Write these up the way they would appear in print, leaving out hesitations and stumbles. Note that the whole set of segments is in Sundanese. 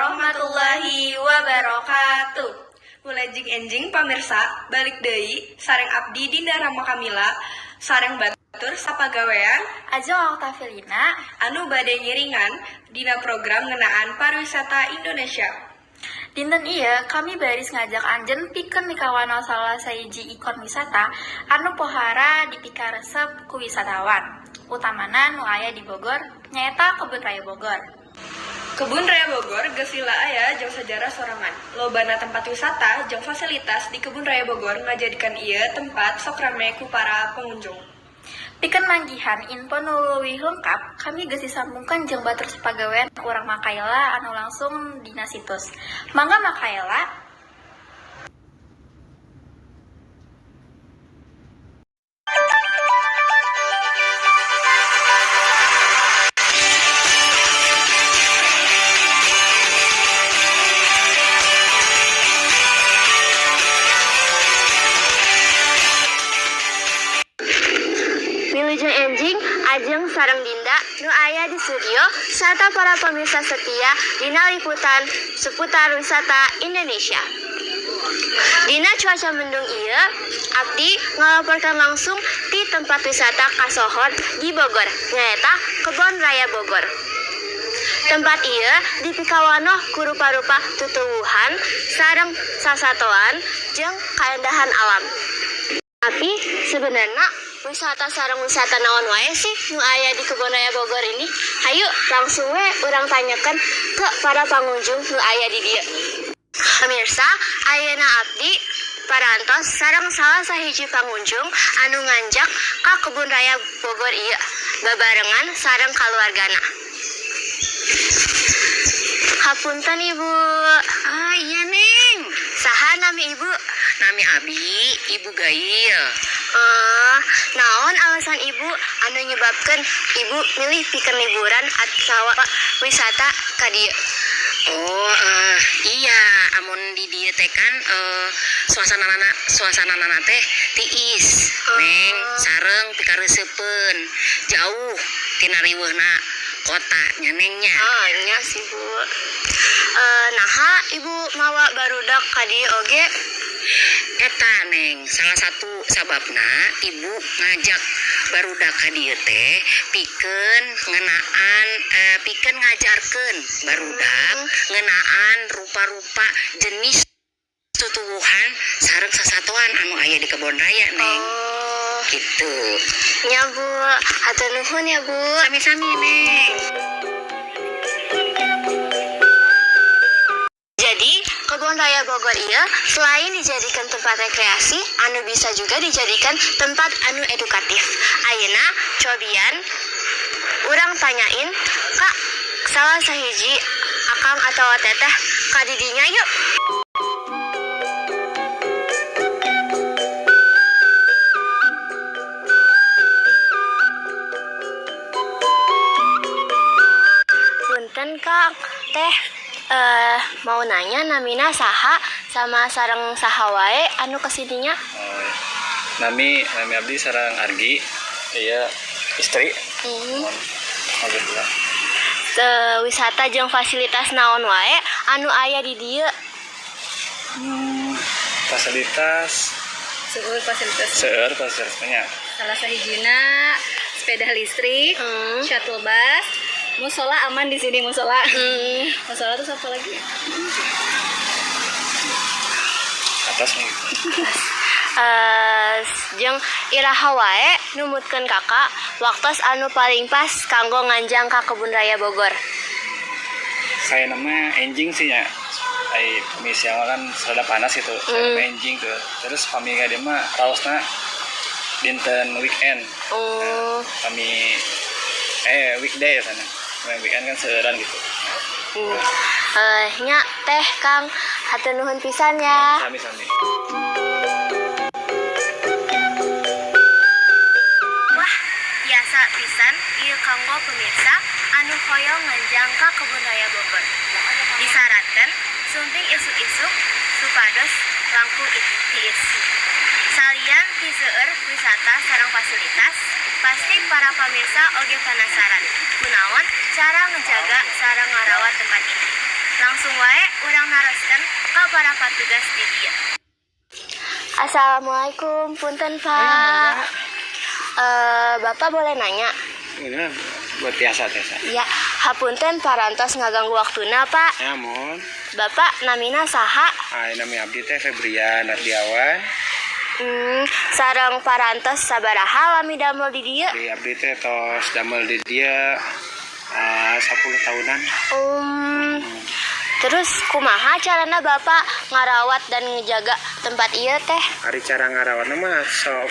Warahmatullahi wabarakatuh. Wilujeng enjing, pamirsa, balik deui sareng abdi Dinda Rama Kamila sareng batur sapagawean Ajeng Oktavilina anu bade ngiringan dina program ngeunaan pariwisata Indonesia. Dinten ieu kami baris ngajak anjeun pikeun mikawanoh salah sahiji ikon wisata anu pohara dipikaresep ku wisatawan, utamana nu aya di Bogor, nyaeta Kebun Raya Bogor. Kebun Raya Bogor geus lila aya jeung sejarah sorangan. Lobana tempat wisata jeung fasilitas di Kebun Raya Bogor ngajadikeun ieu tempat sok rame ku para pengunjung. Pikeun manggihan info nu leuwih lengkap, kami geus disambungkeun jeung batur sapagawean urang, Makaela, anu langsung dina situs. Mangga, Makaela. Wilujeng enjing, Ajeng sareng Dinda nu aya di studio serta para pemirsa setia dina liputan seputar wisata Indonesia. Dina cuaca mendung ieu, abdi ngalaporkan langsung di tempat wisata kasohor di Bogor, nyaeta Kebon Raya Bogor. Tempat ieu dipikawanoh ku rupa-rupa tutuwuhan sareng sasatoan jeung kaendahan alam. Tapi sebenarnya wisata sareng wisata naon wae sih nu aya di Kebon Raya Bogor ini? Hayu langsung we urang tanyakan ke para pengunjung nu aya di dieu. Pemirsa, ayeuna abdi parantos sareng salah sahiji pengunjung anu nganjak ka Kebun Raya Bogor ieu babarengan sareng kaluargana. Hapunten, Ibu. Ah, iya, Neng. Saha nami Ibu? Nami abi Ibu Gail. Eh, naon alasan Ibu anu nyebabkan Ibu milih pikeun liburan atau wisata ka dieu? Oh, iya, amun di dieu teh kan suasana teh tiis, Neng, sareng pikareusepeun jauh tina riweuhna kota nya, Neng, nya. Ah, nya sih, Bu. Eh, naha Ibu mawa barudak ka dieu oge? Eta, Neng, salah satu sababna Ibu ngajak barudak ka dieu teh pikeun ngeunaan pikeun ngajarkeun barudak ngeunaan rupa-rupa jenis tutuwuhan sareng sasatoan anu aya di Kebon Raya, Neng. Oh, gitu. Nya, Bu. Hatur nuhun ya, Bu. Sami-sami, Neng. Jadi, Kebun Raya Bogor ieu selain dijadikan tempat rekreasi, anu bisa juga dijadikan tempat anu edukatif. Ayeuna cobian urang tanyain ka salah sahiji akang atau teteh ka didinya yuk. Punten, Kang, Teh, mau nanya namina saha sama sareng saha wae anu kesininya? Oh, nami nami abdi sareng Argi, iya, istri. Mohon alhamdulillah. Wisata jeung fasilitas naon wae anu aya di dieu? Fasilitas Seueur fasilitas. Seueur fasilitasnya. Salah sahijina sepeda listrik, shuttle bus, musola, aman di sini musola. Musola terus apa lagi? Atas nih. Jeung iraha wae numutkeun Kakak waktos anu paling pas kanggo nganjang ka Kebun Raya Bogor? Saya nama enjing sih ya. Ai pami siang mah kan rada panas gitu. Saya mah enjing tuh. Terus pami ka dieu mah raosna dinten weekend. Oh. Kami weekday ya sana. Nah, weekend kan seueuran gitu. Nya, Teh, Kang, hatur nuhun pisan ya. Sami-sami. Wah, biasa pisan ieu kanggo pemirsa anu hoyong nganjang ka Kebun Raya Bogor. Disarankan sumping isuk-isuk supados langkung tiis. Salian ti seueur wisata sareng fasilitas, pasti para pemirsa oge penasaran kunaon cara ngejaga sareng ngarawat tempat ini. Langsung wae urang naroskeun ka para patugas di dieu. Assalamualaikum, punten Pak. Bapak boleh nanya? Ini mah buat tiasa tiasa. Ya, hapunten parantos ngaganggu waktuna Pak. Ya, mohon. Bapak namina saha? Ah, nami abdi teh Febrian Ardiawan. Sareng parantos sabaraha lami damel di dieu? Di abdi teh tos damel di dieu 10 tahunan. Terus kumaha carana Bapak ngarawat dan ngejaga tempat ieu teh? Ari cara ngarawatna mah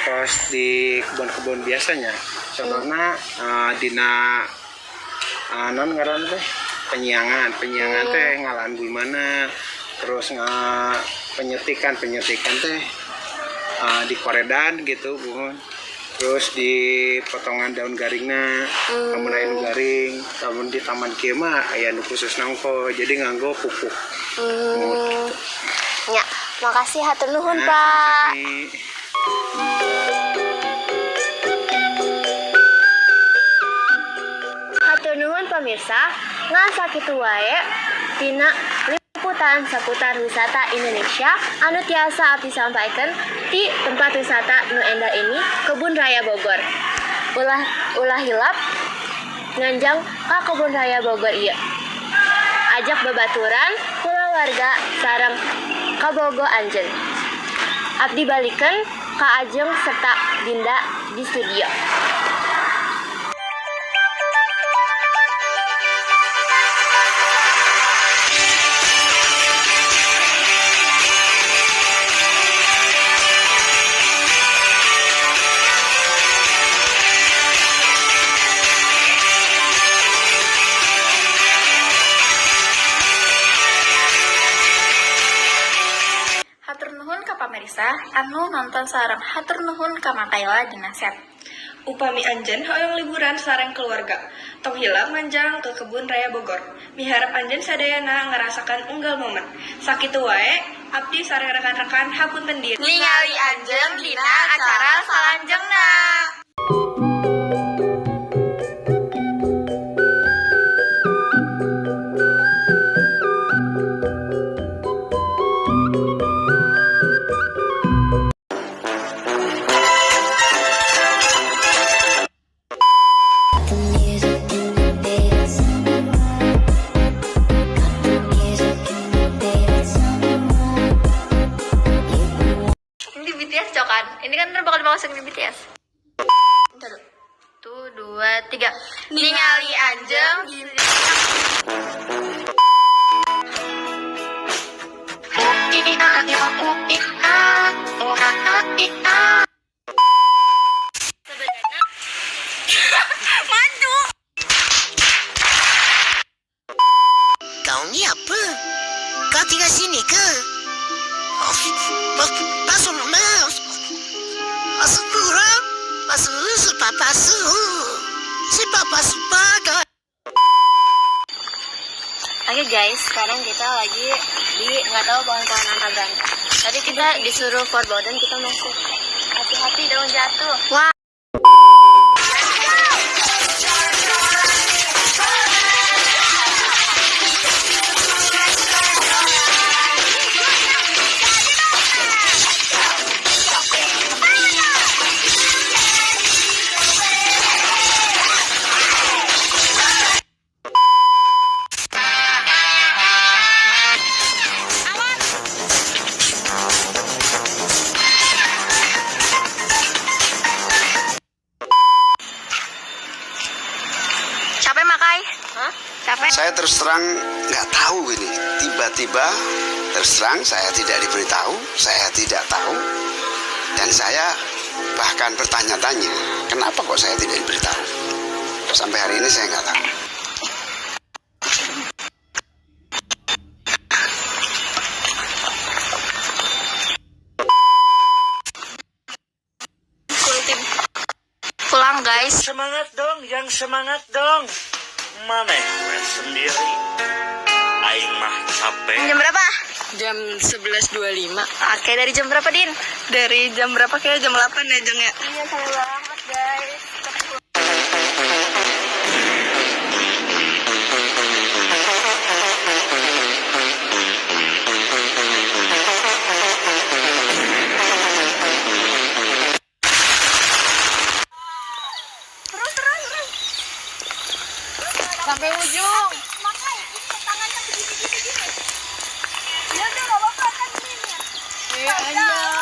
kos di kebun-kebun biasanya. Contohna dina non ngaran teh penyiangan teh ngalaan gulmana, terus penyetikan teh di koredan gitu buhun. Terus di potongan daun garingna, lamun aya nu garing, lamun di taman kieu mah aya nu khusus nangko, jadi nganggo pupuk. Ya, makasih hatur nuhun, Nah, Pak. sami-sami. Hatur nuhun pemirsa, ngan sakitu wae tina liputan seputar wisata Indonesia anu tiasa abdi sampaikan di tempat wisata nu endah ini, Kebun Raya Bogor. Ulah ulah hilap nganjang ka Kebun Raya Bogor ieu. Ajak babaturan kulawarga sareng kabogo anjeun. Abdi balikeun ka Ajeng serta Dinda di studio. Hatur nuhun ka pamirsa anu nonton sareng hatur nuhun ka Makaila dina set. Upami anjeun hoyong liburan sareng keluarga, tong hilap manjang ke Kebun Raya Bogor. Miharep anjeun sadayana ngerasakan unggal momen. Sakitu wae, abdi sareng rekan-rekan hapunten diri. Ningali anjeun dina acara salanjeungna. Ini di BTS cokan. Ini kan ntar bakal dimasukin di BTS. Bentar. Tuh, dua, tiga. Ningali anjeun. Sebenarnya maju. Kau ni apa? Kau tinggal sini ke? Masuk masuk kurang masuk papa su si papa sebagai. Oke guys, sekarang kita lagi di nggak tahu pohon-pohon antah berantah. Tadi kita disuruh verboten kita masuk. Hati-hati daun jatuh. Wah. Capek Makai? Hah? Capek? Saya terus terang nggak tahu ini. Tiba-tiba terus terang saya tidak diberitahu, saya tidak tahu, dan saya bahkan bertanya-tanya, kenapa kok saya tidak diberitahu? Sampai hari ini saya nggak tahu. Pulang guys. Semangat dong, yang semangat dong. Maneh we sendiri. Aing mah capek. Jam berapa? Jam 11.25. Oke, dari jam berapa, Din? Dari jam berapa kayaknya jam 8 ya, Jeng ya? Iya, capek banget guys. Sampai ujung. Makanya ini tangannya begini gini gini. Ya udah nggak apa-apa kan ini. Iya, anjay.